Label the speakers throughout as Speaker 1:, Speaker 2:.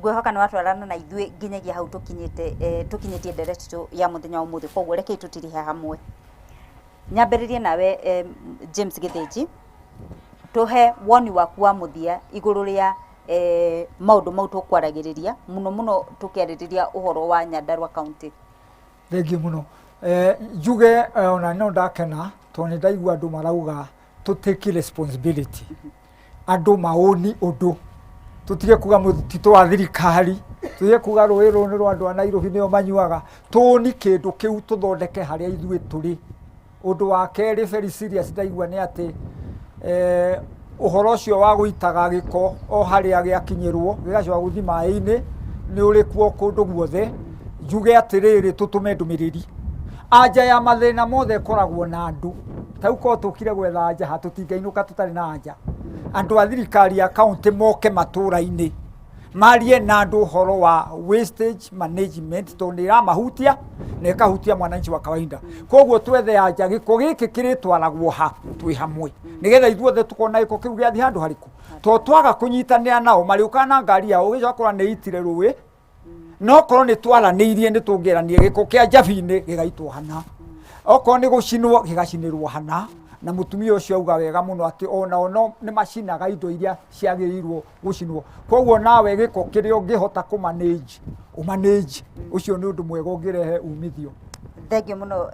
Speaker 1: Ngwĩhoka nĩ watwarana na ithuĩ nginyagia hau tũkinyĩte, tũkinyĩtie ndereti itũ ya mũthenya wa ũmũthĩ. Koguo rekei tũtirihe hamwe. Nyambĩrĩrie nawe, James Gĩthĩnji, tũhe woni waku wa mũthia igũrũ rĩa maũndũ mau tũkwaragĩrĩria mũno mũno tũkĩarĩrĩria ũhoro wa Nyandarua County.
Speaker 2: Thengiũ mũno. Njuge ona no ndakena tondũ nĩ ndaigua andũ marauga to take responsibility. Andũ maũni ũndũ, tũtige kuga mũtitũ wa thirikari, tũtige kuga rũĩ rũrũ nĩ rwa andũ a Nairobi nĩo manyuaga, tũũni kĩndũ kĩu tũthondeke harĩa ithuĩ tũrĩ. Ũndũ wa kerĩ very serious ndaigua nĩ atĩ ũhoro ũcio wa gũitaga gĩko o harĩa gĩakinyĩrwo gĩgacoka gũthiĩ maĩ-inĩ nĩ ũrĩ kuo kũndũ guothe. Njuge atĩrĩrĩ, tũtũme ndũmĩrĩri. Anja ya mathĩna mothe ĩkoragwo na andũ. Ta rĩu korwo tũkire gwetha anja ha, tũtingĩinũka tũtarĩ na anja. Andũ a thirikari ya county moke matũra-inĩ marie na andũ ũhoro wa wastage management tondũ nĩ ĩramahutia na ĩkahutia mwananchi wa kawaida. Koguo twethe anja gĩko gĩkĩ kĩrĩtwaragwo ha twĩ hamwe nĩgetha ithuothe tũkona gĩko kĩu gĩathiĩ handũ harĩkũ. Tondũ twaga kũnyitanĩra nao marĩũkaga na ngari yao ũgĩcoka kũrora nĩ ĩitire rũĩ, no korwo nĩ twaranĩirie nĩ tũngĩranie gĩko kĩa njabi-inĩ gĩgaitwo hana, okorwo nĩ gũcinwo gĩgacinĩrwo hana. Na mũtumia ũcio auga wega mũno atĩ onao no nĩ macinaga indo iria ciagĩrĩirwo gũcinwo. Koguo nawe gĩko kĩrĩa ũngĩhota kũ manage, ũ manage, ũcio nĩ ũndũ mwega ũngĩrehe umithio.
Speaker 1: Thengiũ mũno,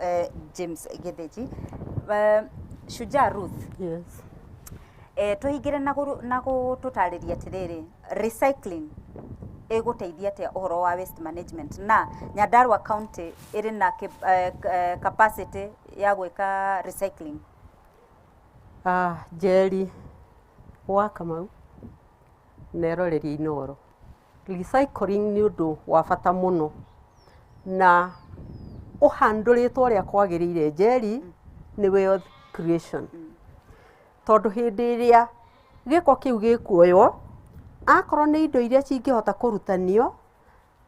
Speaker 1: James Gĩthĩnji. Shujaa Ruth.
Speaker 3: Yes.
Speaker 1: Tũhingĩre na gũtũtarĩria atĩrĩrĩ, recycling ĩgũteithia atĩa ũhoro wa waste management, na Nyandarua County ĩrĩ na capacity ya gwĩka recycling?
Speaker 3: Njeri wa Kamau na eroreria Inooro. Recycling nĩ ũndũ wa bata mũno na ũhandũrĩtwo ũrĩa kwagĩrĩire, Njeri, nĩ wealth creation. Tondũ hĩndĩ ĩrĩa gĩko kĩu gĩkuoywo, akorwo nĩ indo iria cingĩhota kũrutanio,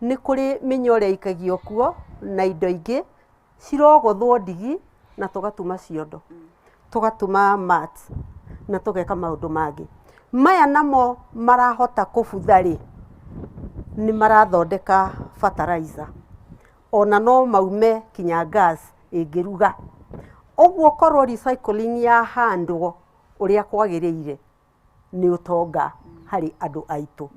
Speaker 3: nĩ kũrĩ mĩnyoo ĩrĩa ĩikagio kuo na indo ingĩ cirogothwo ndigi na tũgatuma ciondo, tũgatuma mats na tũgeka maũndũ mangĩ. Maya namo marahota kũbutha rĩ, nĩ marathondeka fertilizer, ona no maume kinya gas ĩngĩruga. Ũguo korwo recycling yahandwo ũrĩa kwagĩrĩire, nĩ ũtonga harĩ andũ aitũ.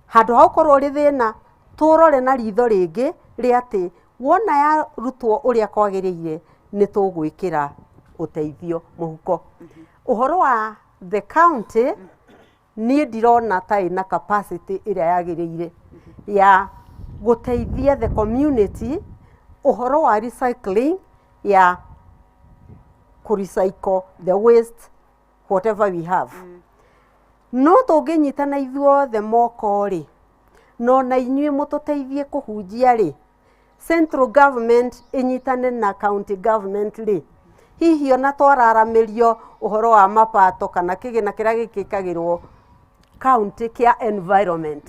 Speaker 3: Handũ ha gũkorwo ũrĩ thĩna, tũrore na ritho rĩngĩ rĩa atĩ wona yarutwo ũrĩa kwagĩrĩire nĩ tũgwĩkĩra ũteithio mũhuko. Ũhoro wa the county, niĩ ndirona ta ĩna capacity ĩrĩa yagĩrĩire ya gũteithia the community ũhoro wa recycling, ya kũ recycle the waste, whatever we have. No tũngĩnyitana ithuothe moko rĩ, no na inyuĩ mũtũteithie kũhunjia rĩ, central government ĩnyitane na county government rĩ, hihi ona twararamĩrio ũhoro wa mapato kana kĩgĩna kĩrĩa gĩkĩkagĩrwo county kĩa environment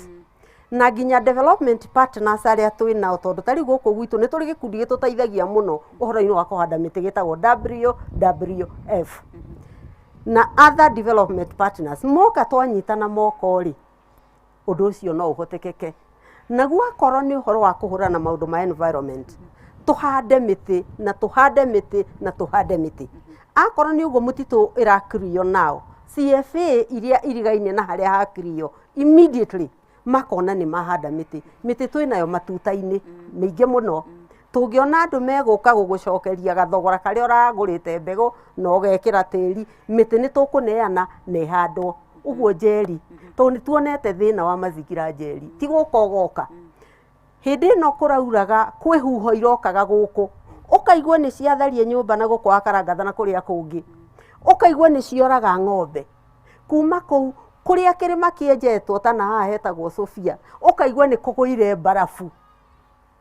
Speaker 3: na nginya development partners arĩa twĩ nao, tondũ ta rĩu gũkũ gwitũ nĩ tũrĩ gĩkundi gĩtũteithagia mũno ũhoro-inĩ wa kũhanda mĩtĩ gĩtagwo WWF na other development partners moka, twanyitana moko rĩ, ũndũ ũcio no ũhotekeke. Naguo akorwo nĩ ũhoro wa kũhũrana na maũndũ ma environment, tũhande mĩtĩ na tũhande mĩtĩ na tũhande mĩtĩ. Akorwo nĩ ũguo mũtitũ ĩrakirio nao CFA iria irigaine na harĩa hakirio, immediately makona nĩ mahanda mĩtĩ. Mĩtĩ twĩnayo matuta-inĩ mĩingĩ mũno. Tũngĩona andũ megũka gũgũcokeria gathogora karĩa ũragũrĩte mbegũ na ũgekĩra tĩri, mĩtĩ nĩ tũkũneana na ĩhandwo ũguo, Njeri, tondũ nĩ tuonete thĩna wa mazingira. Njeri, ti gũka ũgoka hĩndĩ ĩno kũrauraga, kwĩ huho irokaga gũkũ, ũkaigua nĩ ciatharia nyũmba na gũkũ wa Karangatha na kũrĩa kũngĩ, ũkaigua nĩ cioraga ng'ombe kuma kũu kũrĩa kĩrĩma kĩenjetwo ta na haha hetagwo Sofia, ũkaigua nĩ kũgũire mbarabu.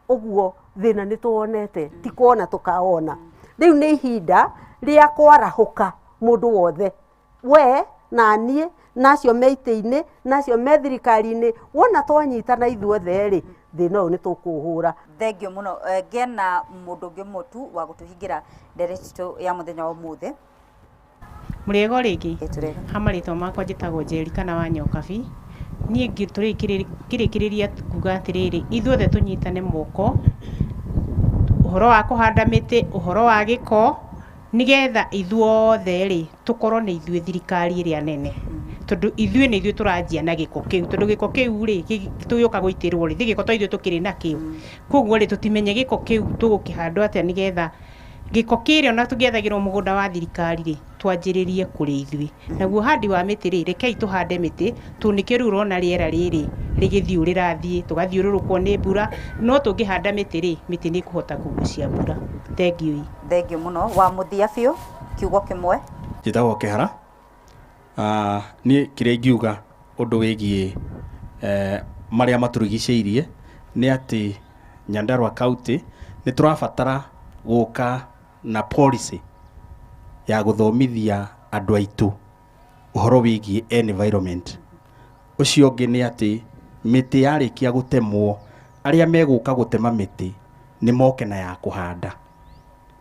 Speaker 3: Ũguo thĩna nĩ tuwonete, ti kuona tũkawona. Rĩu nĩ ihinda rĩa kwarahũka mũndũ wothe, we na niĩ na acio me itĩ-inĩ na acio me thirikari-inĩ. Wona twanyitana ithuothe rĩ, thĩna ũyũ nĩ tũkũũhũra.
Speaker 1: Thengiũ mũno. Ngena mũndũ ũngĩ ũmwe tu wa gũtũhingĩra ndereti itũ ya mũthenya wa ũmũthĩ.
Speaker 4: Mũrĩega rĩngĩ.
Speaker 1: Ĩ, tũrega.
Speaker 4: Ha marĩtwa makwa njĩtagwo Njeri kana wa Nyokabi. Niĩ ngĩrĩkĩrĩria kuga atĩrĩrĩ, ithuothe tũnyitane moko, ũhoro wa kũhanda mĩtĩ, ũhoro wa gĩko, nĩgetha ithuothe rĩ tũkorwo nĩ ithuĩ thirikari ĩrĩa nene, tondũ ithuĩ nĩ ithuĩ tũranjia na gĩko kĩu, tondũ gĩko kĩu rĩ tũgĩũka gũitĩrwo rĩ, gĩko to ithuĩ tũkĩrĩ nakĩo. Koguo rĩ, tũtimenye gĩko kĩu tũgũkĩhandwo atĩa, nĩgetha gĩko kĩrĩa ona tũgĩethagĩrwo mũgũnda wa thirikari rĩ, twanjĩrĩrie kũrĩ ithuĩ. Naguo handi wa mĩtĩ rĩ, rekei tũhande mĩtĩ, tondũ nĩkĩo rĩu ũrona rĩera rĩrĩ rĩgĩthiĩ ũũ rĩrathiĩ, tũgathiũrũrũkwo nĩ mbura, no tũngĩhanda mĩtĩ rĩ, mĩtĩ nĩ ĩkũhota kũgucia mbura. Thengiũ.
Speaker 1: Thengiũ mũno. Wa mũthia biũ, kiugo kĩmwe.
Speaker 5: Njĩtagwo Kĩhara. Niĩ kĩrĩa ingiuga ũndũ wĩgiĩ marĩa matũrigicĩirie nĩ atĩ Nyandarua County nĩ tũrabatara gũka na policy ya gũthomithia andũ aitũ ũhoro wĩgiĩ environment. Ũcio ũngĩ nĩ atĩ mĩtĩ yarĩkia gũtemwo, arĩa megũka gũtema mĩtĩ nĩ moke na ya kũhanda,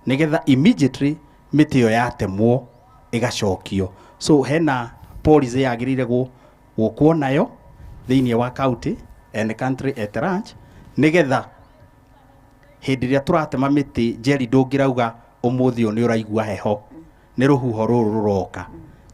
Speaker 5: nĩgetha immediately mĩtĩ ĩyo yatemwo ĩgacokio. So hena policy yagĩrĩire gũkwo nayo thĩinĩ wa county and country at large, nĩgetha hĩndĩ ĩrĩa tũratema mĩtĩ, Njeri, ndũngĩrauga ũmũthĩ ũyũ nĩ ũraigua heho nĩ rũhuho rũrũ rũroka.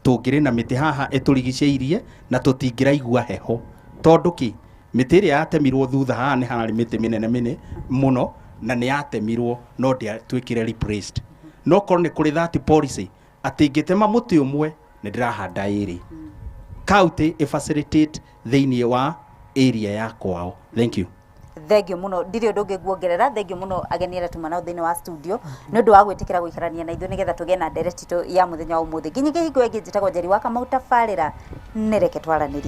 Speaker 5: Tũngĩrĩ na mĩtĩ haha ĩtũrigicĩirie na tũtingĩraigua heho, tondũ kĩ mĩtĩ ĩrĩa yatemirwo thutha haha nĩ hararĩ mĩtĩ mĩnene mĩnene mũno na nĩ yatemirwo no ndĩatuĩkire replaced. No korwo nĩ kũrĩ that policy atĩ ingĩtema mũtĩ ũmwe nĩ ndĩrahanda ĩrĩ, county ĩ facilitate thĩinĩ wa area ya kwao. Thank you.
Speaker 1: Thengio muno. Ndirĩ ũndũ ũngĩ nguongerera. Thengio mũno ageni arĩa tuma nao thĩinĩ wa studio nĩ ũndũ wa gwĩtĩkĩra gũikarania na ithuĩ nĩgetha tũgĩe na ndereti itũ ya mũthenya wa ũmũthĩ. Nginyagia hingo ĩngĩ, njĩtagwo Njeri wa Kamau. Tabarĩra nĩ Reke Twaranĩrie.